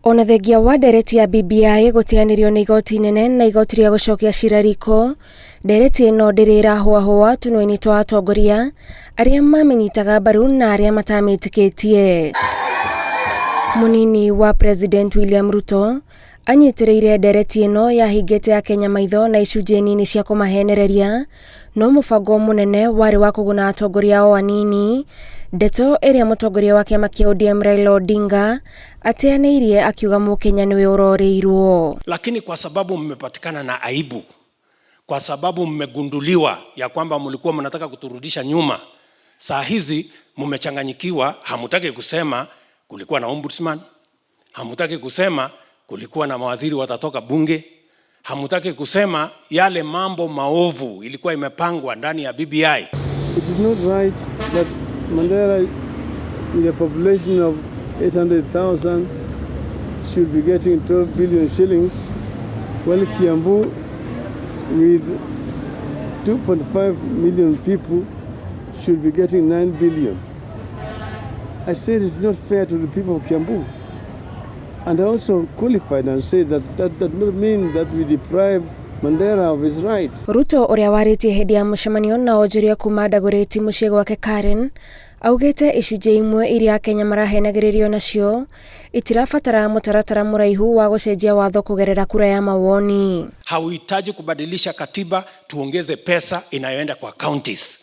Ona thengia wa ndereti ya BBI gũteanĩrio nĩ igoti inene na igoti rĩa gũcokia cira riko, ndereti ĩno ndĩrĩ ĩrahũahũa tũnua-inĩ twa atongoria arĩa mamĩnyitaga mbaru na arĩa matamĩtĩkĩtie. Mũnini wa President William Ruto anyitĩrĩire ndereti ĩno yahingĩte Akenya maitho na icunjĩ nini cia kũmahenereria, no mũbango mũnene warĩ wa kũguna atongoria o anini, ndeto ĩrĩa mũtongoria wa kĩama kĩa ODM Raila Odinga ateanĩirie akiuga mũkenya nĩwe ũrorĩirwo. Lakini kwa sababu mmepatikana na aibu, kwa sababu mmegunduliwa ya kwamba mlikuwa mnataka kuturudisha nyuma, saa hizi mmechanganyikiwa, hamutaki kusema kulikuwa na ombudsman, hamutaki kusema kulikuwa na mawaziri watatoka bunge, hamutaki kusema yale mambo maovu ilikuwa imepangwa ndani ya BBI. It is not right that Mandera, with a population of 800,000, should be getting 12 billion shillings, while Kiambu, with 2.5 million people, should be getting 9 billion. I said it's not fair to the people of Kiambu. And I also qualified and said that that does not mean that we deprive Mandera of his rights. Ruto ũrĩa warĩtie hĩndĩ ya mũcemanio na onjoria kuma Dagoretti mũciĩ gwake Karen augĩte icunjĩ imwe iria Akenya marahenagĩrĩrio nacio itirabatara mũtaratara mũraihu wa gũcenjia watho kũgerera kura ya mawoni. Hauhitaji kubadilisha katiba tuongeze pesa inayoenda kwa counties.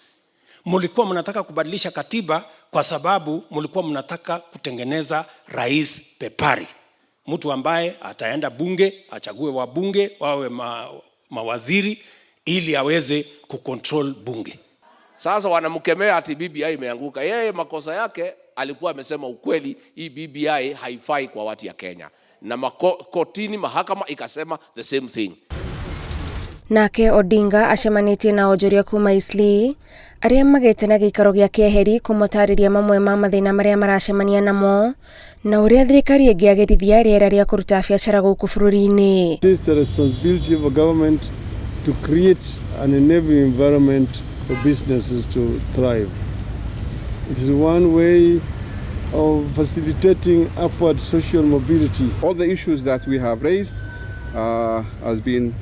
Mulikuwa mnataka kubadilisha katiba kwa sababu mulikuwa mnataka kutengeneza rais bepari, mtu ambaye ataenda bunge achague wabunge wawe mawaziri ili aweze kucontrol bunge. Sasa wanamkemea ati BBI imeanguka. Yeye makosa yake alikuwa amesema ukweli, hii BBI haifai kwa watu ya Kenya, na kotini, mahakama ikasema the same thing. Nake Odinga acemanĩtie na onjoria kuma Eastleigh arĩa magĩte na gĩikaro gĩa kĩeheri kũmatarĩria mamwe ma mathĩna marĩa maracemania namo na ũrĩa thirikari ĩngĩagĩrithia rĩera rĩa kũruta biacara gũkũ bũrũri-inĩ. It is the responsibility of a government to create an enabling environment for businesses to thrive. It is one way of facilitating upward social mobility. All the issues that we have raised has been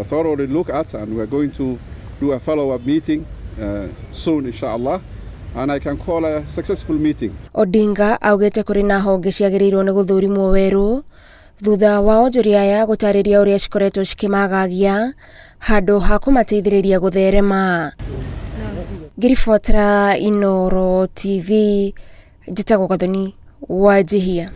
thoroughly looked at, and we're going to do a follow-up meeting soon, inshallah, and I can call a successful meeting. Odinga augĩte kũrĩ na honge ciagĩrĩirwo nĩ gũthũrimwo werũ thutha wa onjoria aya gũtarĩria ũrĩa cikoretwo cikĩmagagia handũ ha kũmateithĩrĩria gũtherema. Ngĩribotera Inooro TV, njĩtagwo Gathoni Wanjihia.